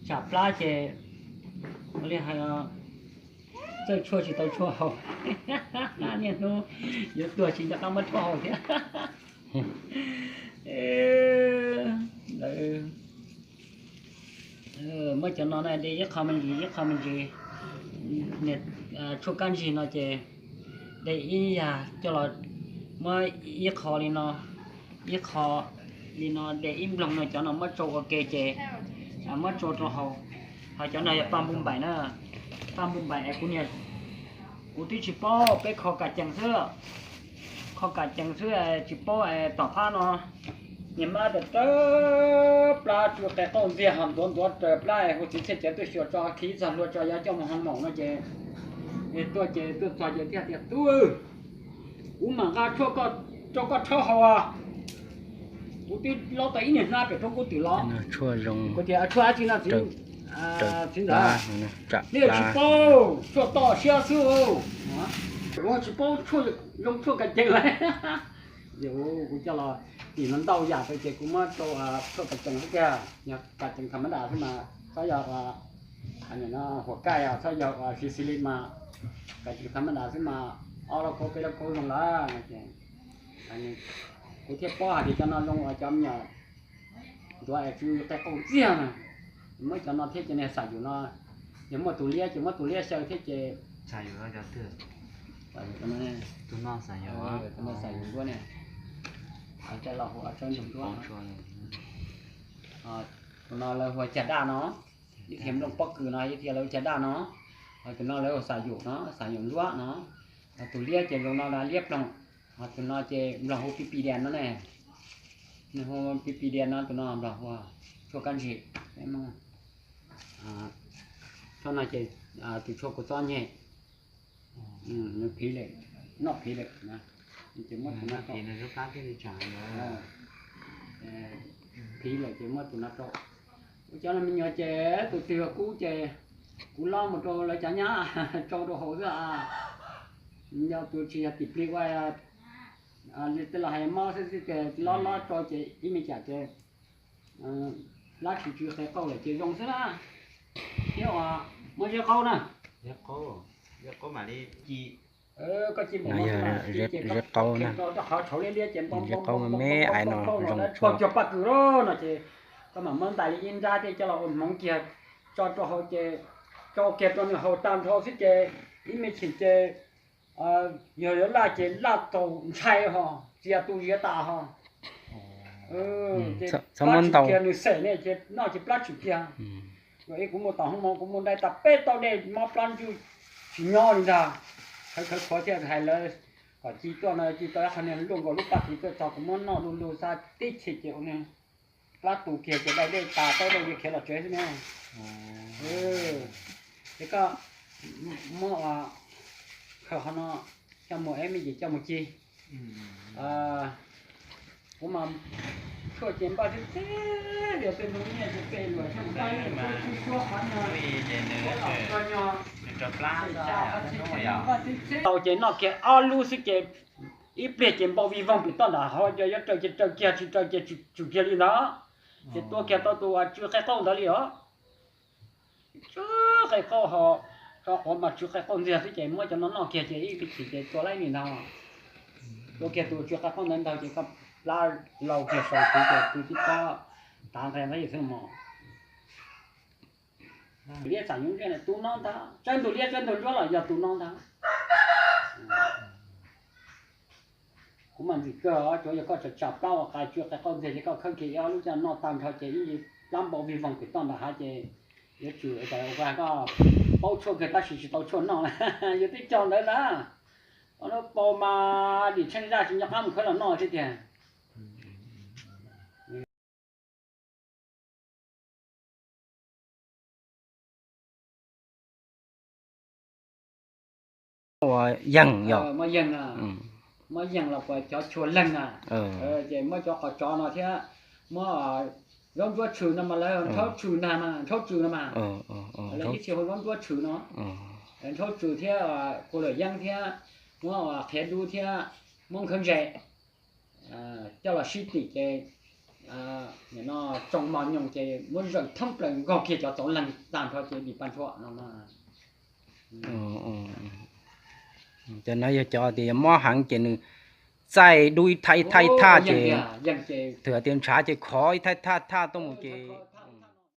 Tsam plab ces ua li hais, txawj tshuaj tsis tau tshuaj haus, niaj hnub yuav tuag tsis nco qab muab tshuaj haus thiab. Lawv muab cov no na de ib qho me ntsis ib qho me ntsis, tshuaj kab ntsig no ces de ib yam coj los muab ib qho li no, ib qho li no de ib nploog no, cov no muab tsau ua ke ces muab tsau rau haus. Ho cov no yog paj npum npaim na, paj npum npaim es kuv niam, kuv twb tsis paub, peb kho kam cees xwb, kho kam cees xwb tsis paub es tom qab no niag mab tawm plab tsw qe qauj ntxiag ho ntuav ntuav raws plab es hu txiv txhiaj cawv tuaj xyuas tso khi txog hlua tso yav coj mus hoo maum no ces tuaj ces tuaj txog ces thiaj tias tub, kuv mam nqa tshuaj rau koj rhaub haus as. Kuv twb lob tau ib niag hnab pem roob kub twm los. Kuv tias tshuaj dab tsi no txiv, txiv ntxawm? Nej tsis paub, tshuaj toj siab xwb. Ua tsis paub tshuaj zoo tshuaj kam cees lawm. Kuv coj los tim no ntau yam rau ces kuv muab rau tshuaj kam cees xwb tiag, yog kam cees tham mab das xwb mas txhob yog huam kaj, txhob yog xis xis li mas kam cees tham mab das xwb mas ob lauj kaub peb lauj kaub zoo lawm no ces kuv thiaj paub hais tias cov no zoo uas cov me nyuam ntuav es tsw qe qauj ntxiag na. Muab cov no thiab ces niag xam yus no, yog muaj tus liab ces muab tus liab xyaw thiab ces xam yus no, tus no xam yus ntuab ne, coj los hu tsawb ntuag ntuab. Tus no lawv hu cag daj no, ib thiaj nplooj pob kws no ib thiaj lawv cag daj no. Tus no lawv hu xam yus no, xam yus ntuab no. Tus liab ces zoo no liab ploog. Tus no ces nplog hu pi pi dias no ne, nws hu pi pi dias no, tus no nplog hu tshuaj kab ntsig. Tshuaj no ces tus tshuaj kuv txob nyeg, nws phiv lawm, noj phiv lawm, ces muab tus no, phiv lawm ces muab tus no rau. Ua cov no me nyuam ces tus twg kub ces kuv lob mus rau lawv cov nyab tsau rau haus xwb. Yog tus tsis yog tim plig ua li tej los hais mob xwb xwb ces lob lob tsau ces ib me cas ces plab tsis tsw qe qauj lawm ces zoo xwb na. Thiab uas muab zeb qaub na, koj cia li zeb qaub na, zeb qaub me me aiv no zoo tshuaj. Cog paj kws lawm no ces koj mam muab ntais li ib nrab thiab coj los ua hmoov kiag tso rau hauv ces tsau kiag rau nws haus tag nrho xwb ces ib me chim ces yog yuav laj ces laj tau ntshai ho, txias tu ziav tas ho. Ces plab tshwm kiag nws xem ne ces noj ces plab tshwm kiag. Ib kuv mus tom hoo maum kuv mus ntais tas peb tauv dej mob plab ntswj tsis nyob li ntag. Khawv khawv khuav thiaj hais lawv kom ci tuaj no ci tau ib qho niag luaj nkaus lub paj kws tuaj txog kuv muab noj du lug xav tib chim ces ua niag plab tu kiag ces dai dej tas tauv dej khiav los tsev xwb ne. Ces koj muab ua khaws qhov no coj mus eb me ntsis coj mus ci. Kuv mas tshuaj ces npaj tib teb li peb hnub nyiaj ces peb luam xyoob npaj nyiaj kuj tsis suab qhov no, kuv los tso nyog, tau ces noj kiag ob lub xwb ces ib pliag ces npau vij voog pem toj nram hav, yog yuav raws ces raws kiag, tsis raws ces tsum kiag li ntawd. Ces tua kiag tau tus tsw qe qauj ntawd li os. Tsw qe qauj ho, rau qhov mas tsw qe qauj ntxiag xwb ces muab cov no noj kiag ces ib pliag chim ces tua laib li ntawd. Tua kiag tus tsw qe qauj ntawd ntag ces koj plab laus kiag saum kuv ces kuv tib pob tav nqe ntawd xwb mas. Liab xam yus ntsej tus no ntag, tsawb ntug liab tsawb ntug nruab los yog tus no ntag. Kuv mas ntxim kawg os, tsuav yog koj tsam tsam plab ua qas tsw qe qauj ntxiag ces koj khawb kiag ib ob lub coj noj tag nrho ces ib yim plab npau vij voog pem toj nram hav ces yuav tsum koj paub tshuaj kawg tab sis tsis tau tshuaj noj, yuav twb cog ntawd ntag. Ob lub paus mas dim tsheej zaj tsis nco qab mus khawb los noj thiab tiag. Ua yeeg yog, muab yeeg los puas cov chua leeg na, ces muab cov qos tsov no thiab muab zaub ntsuab tshwm no mas lawv nrhaub tshwm na, nrhaub tshwm no mas lawv ib txhia hu zaub ntsuab tshwm no, nrhaub tshwm thiab kua luam yeeb thiab muab qhiav dub thiab muab nkhaub ntse coj los sib tim ces Nim no tsoo mos nyoos ces muab zawm thoob plaws nkaug kiag cov txoov leeg tag nrho ces dim paj ntshuab no. Cov no yog cov tias yog mob heev ces nws txaij dub ib thaj ib thaj ib thaj ces, twb tias ntshav ces khov ib thaj ib thaj ib thaj tuaj mus ces